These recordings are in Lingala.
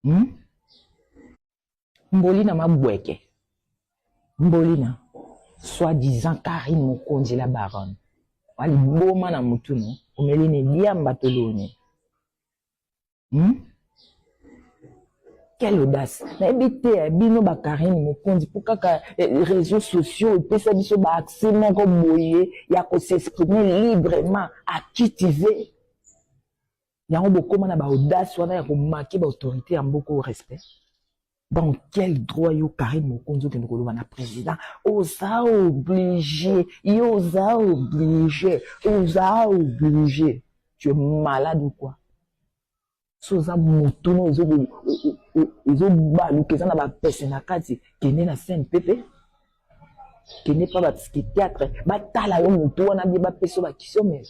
Hmm? Mbolina mabweke. Mbolina soit disant Carine Mokonzi la baronne. Waliboma na mutu no, omeli ne diamba toloni. Hmm? Quelle audace! Nayebi te eh, bino ba Carine Mokonzi mpo kaka eh, réseaux sociaux epesa biso ba accès moko boye ya ko s'exprimer librement à qui tu veux. Yango bokoma na ba audace wana ya komake ba autorité ya mboka au respect. Dans quel droit yo Carine Mokonzi okende koloba na président oza obligé, yo oza obligé, oza obligé. Tu es malade ou quoi? So oza motu no ezobaluka eza na bapese na kati, kende na CNPP, kende pa ba psychiatre batala yo motu wana bie bapesa yo bakisi omela.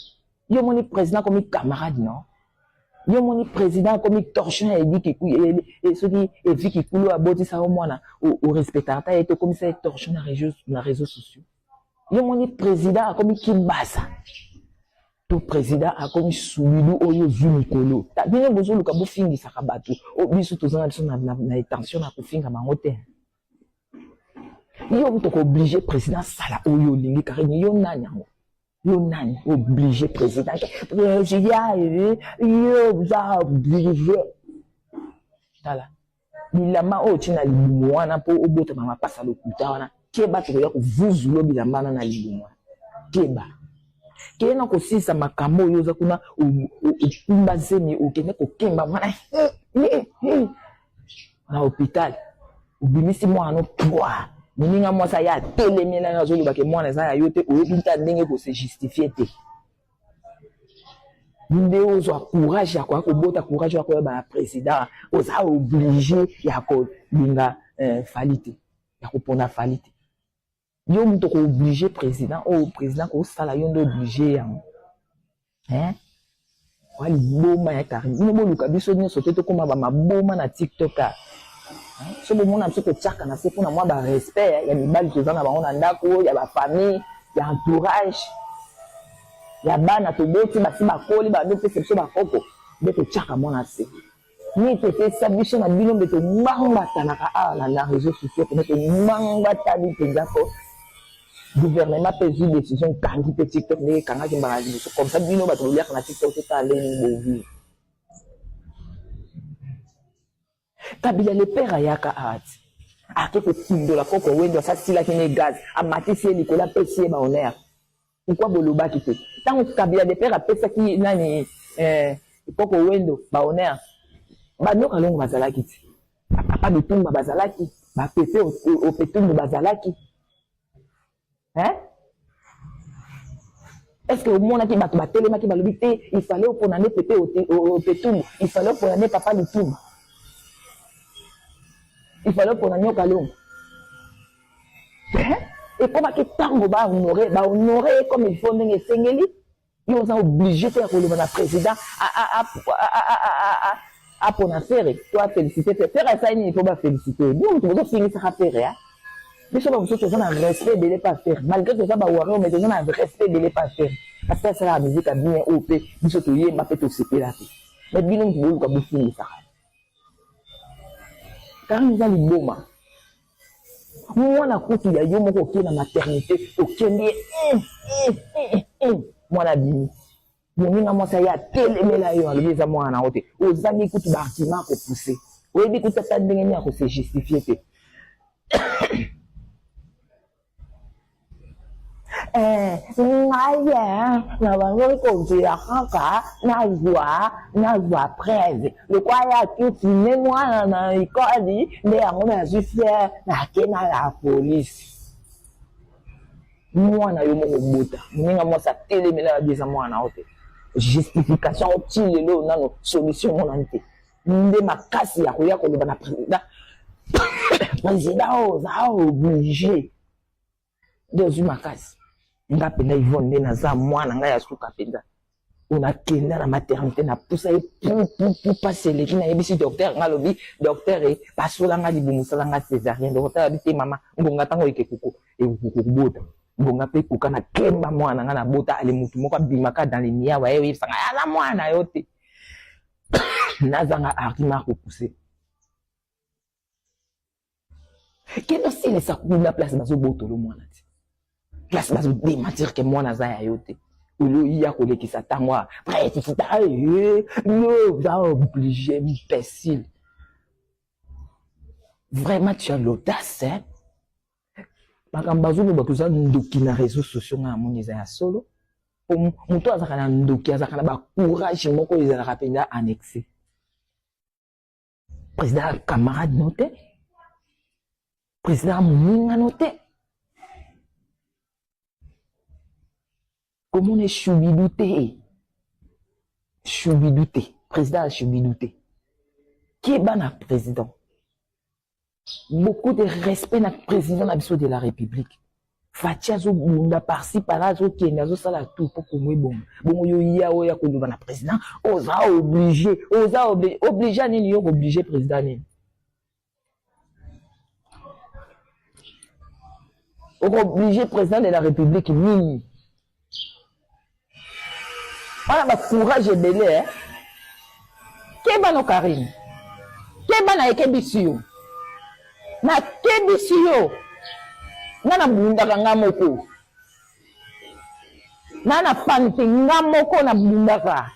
Yo moni président akomi camarade non? Yo moni président akomi torchon ya Eddy Kikulu, soki Evi Kikulu abotisa yo mwana o respectaka ta ye te, okomisa ye torchon na réseau, na réseaux sociaux. Yo moni président akomi kibasa to président akomi subidu oyo ozwi mikolo. Bino bozoluka bofingisaka bato, biso toza na biso na, na, na intention na kofinga bango te. Yo moto ko oblige président asala oyo olingi Karine, yo nani yango? Yo nani oblige président président yo oza oblige tala bilamba oyo ti na libumu wana mpo obotama mapasa lokuta wana keba tokoya kovuzulo bilamba wana na libumu wana keba keye na kosilisa makambo oyo oza kuna okumba zemi okende kokemba mwana na hôpital obimisi mwana no pwa moninga mwasi aye atelemela yo azoloba ke mwana eza ya yo te oyebi nta ndenge kose justifie te nde ozwa courage ya koya kobota courage ya koyeba na président oza oblige ya kolinga eh, fali te ya kopona fali te Yo mutu oko oblige president oyo president kosala yo nde oblige yango hein wa liboma ya Carine bino boluka biso nyonso te tokóma ba maboma na TikTok a so bomona biso totiaka na se mpona mwa ba respect ya mibali toza na bango na ndako ya ba famille ya entourage ya bana toboti basi bakoli bando pesa biso bakoko nde totiaka mwa na se Nini topesa biso na bino mbe tobambatanaka awa na, na réseau sociaux mpenza tobambatani mpenza ko gouvernement mpe ezwi décision ekangi mpe tiktok ndenge ekangaki mbala liboso comme ça bino bato boliaka na tiktok totala ndenge nini bovivre kabila le père ayaka awa ti ake kokundola koko wendo asasilaki ne gaz amatisi ye likolo apesi ye bahonneur Pourquoi bolobaki te tango Kabila de père apesaki nani eh, Koko Wendo ba honneur ba Nyoka Longo bazalaki te ba papa Lutumba bazalaki ba Pepe Opetumbu bazalaki hein est-ce que omonaki bato batelemaki balobi te il fallait opona nde Pepe Opetumbu il fallait opona nde papa Lutumba il fallait opona Nyoka Longo Ekomaki ntango ba honore ba honore ye comme il faut ndenge esengeli yo oza oblige te ya koloba na président apona Ferre to afélicité Ferre. Ferre asali nini mpo bafélicité ye? Bino moto bozofingisaka Ferre a biso bamosusu toza na respect ebele pa Ferre malgré toza ba warrior mais toza na respect ebele pa Ferre parce que asalaka musique ya bien oyo mpe biso toyemba mpe tosepela mpe mais bino moto boluka bofingisaka Karine oza liboma Mwana kutu ya yo moko oke na maternité okende ye mwana abimi moninga mwasi aye atelemela yo alobi eza mwana na yo te ozangi kutu ba argument ya kopousse oyebi kutu ata ndenge nini ya kose justifie te Eh, ngai eh, na bango kozela kaka nazwa nazwa preuve lokola ye akifilme mwana na likoli nde yango nazwi fiere nake na la polise mwana yo moko obota moninga mwasi atelemela yabi eza mwana yo te justification yango ti lelo nano solution emonani te nde makasi ya koya koloba na président président oyo oza oblige nde ozwi makasi nga mpenza Yvonne nde naza mwana ngai ya suka mpenza oyo nakenda na maternité napusa ye pupupu mpasi eleki nayebisi docteur nga alobi docteur e basola nga libumu sala nga césarien docteur abi te mama ngonga ntango ekekuko ekokobota ngonga mpe ekoka na kemba mwana nga nabota ale motu moko abimaka dans les miawa ye oyebisa nga aza mwana yo te nazanga argument akopuse. Kende osilisa kuna place bazobotolo mwana te, place bazodementir ke mwana aza ya yo te. Oyo ya kolekisa ntango a président, yo oza oblige, imbécile. Vraiment, tu as l'audace, hein? Makambo bazoloba toza ndoki na réseaux sociaux, ngai namoni eza ya solo. Moto azalaka na ndoki, azalaka na bacourage moko ezalaka mpenza annexe. Président camarade no te, président moninga no te. Komona eshubidu te, shubidu te, président ashubidu te. Keba na président, beaucoup de respect na président na biso de la République. Fatshi azobunda par-ci par-là, azokende, azosala tout mpo Kongo ebonga. Bongo yo ya oyo ya koloba na président, oza obligé, oza obligé. Obligé nini? Yo obligé président nini? Okooblige président de la République nini? Wana bacourage ebele, eh? Keba no Karine, keba na ekebisi yo, nakebisi yo. Nga nabundaka nga moko, nga na fan te, nga moko nabundaka.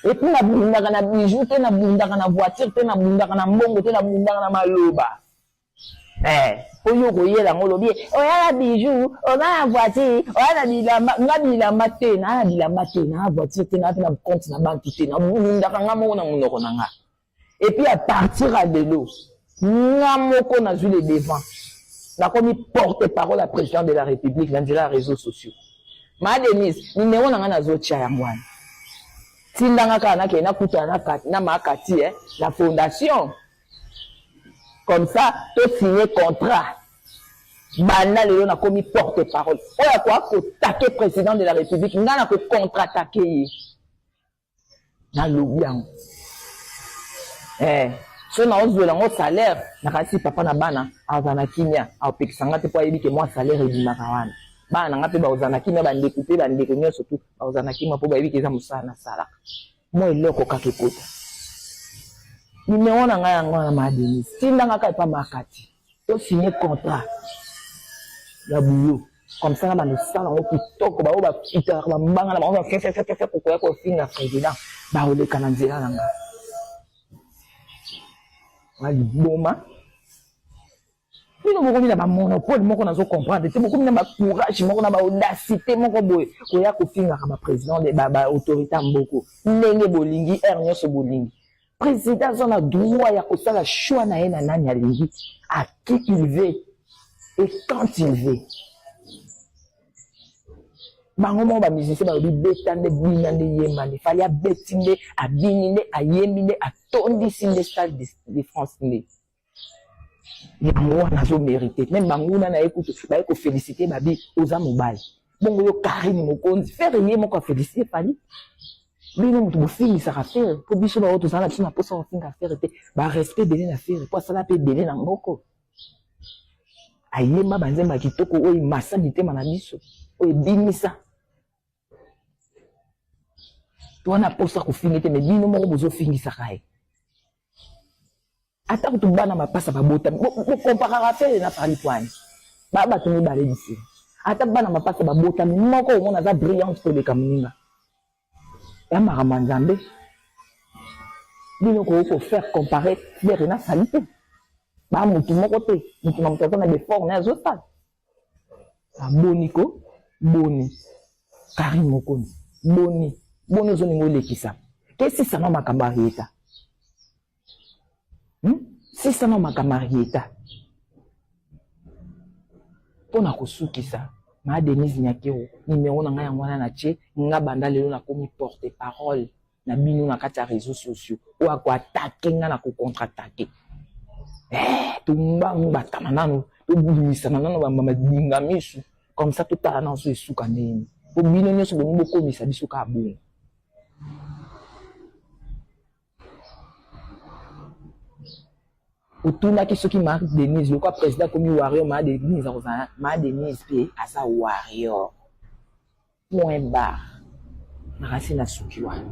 Et puis nabundaka na bijou te, nabundaka na voiture te, nabundaka na mbongo te, nabundaka na maloba. Oyo okoyela yango, olobi oya na bijou, oza na voiture, oya na bilamba. Nga bilamba te, naa na bilamba te, naa na voiture te, naa mpe na compte na banque te. Nabundaka nga moko na monoko na nga. Et puis à partir ya lelo, nga moko nazwi le devant, nakomi porte parole ya président de la République na nzela ya réseaux sociaux. Ma Denise, nimero na nga nazotia yango wana, tindanga kaka nakende nakutana na Makati, eh, na fondation, comme ça tosigne contrat. Banda lelo nakomi porte parole. Oyo akoka koattaquer président de la République, nga na kocontre-attaquer ye. Nalobi yango, eh, so naozwela yango salaire, nakasi papa na bana azala na kimia, apekisa nga te, mpo ayebi ke mwa salaire ebimaka wana. Bana na nga mpe bakozala na kimia, bandeko mpe, bandeko nyonso tu bakozala na kimia, mpo bayebi ke eza mosala nasalaka. Mwa eloko kaka ekota. Nimero na ngai yango wana, ma Denise, tindanga kaka epa Makati, tosigne contrat ya boulot, comme ça na bando osala yango kitoko. Bango bafitalaka bambanga na bango, bafefefefefe, kokoya kofinga président, bakoleka na nzela na ngai wa liboma. Bino bokomi na bamonopole moko, nazo comprendre te. Bokomi na bacourage moko, na baaudacité moko boye, koya kofingaka baprésident, baautorité ya mboko ndenge bolingi, heure nyonso bolingi. Président aza na droit ya kosala choix na ye, na nani alingi, à qui il veut et quand il veut. Bango moko bamusicien balobi: beta nde, bina nde, yemba nde. Fally abeti nde, abini nde, ayembi nde, atondisi nde Stade de France nde. Yango wana azomérite. Même banguna na ye kutu baye kofélicité, babi oza mobali. Bongo yo Karine Mokonzi, Ferre ye moko afélicité Fally. Bino moto bofingisaka Ferre, mpo biso bao tozala na biso na mposa kofinga Ferre te. Barespect ebele na Ferre, mpo asala mpe ebele na mboko, ayemba banzembo ya kitoko oyo emasa mitema na biso, oyo ebimisa to wana mposa kofinga te. Me bino moko bozofingisaka ye. Ata kutu bana mapasa babotami, bokomparaka Ferre na Fally Pwani, baa bato mibale disi. Ata bana mapasa babotami, moko omona aza brillante koleka moninga. Ya makambo ya Nzambe, bino koki kofaire comparer Ferre na Fally te. Baa motu moko te, motu na moto aza na befort na ye azosala. Aboni ko boni, Karine Mokonzi, boni boni ozolinga olekisa ke sisama makambo ya Rieta, Sisama makambo ya Rieta. Mpo na kosukisa, ma Denise Nyakero, nimero na ngai yango wana na tie. Nga banda lelo nakomi porte parole na bino na kati ya réseaux sociaux. Oyo akoattaquer nga, na kocontre-attaquer. Eh, tombangu nano, tobimisana nano bamama misu, comme ça totala nano so esuka ndeni. Po bino nyonso bolingi bokomisa biso kaka bongo. Otunaki soki Marie Denise, lokwa président akomi warrior, Ma Denise akozala, Ma Denise mpe aza warrior, point barre. Nakasi na suki wana.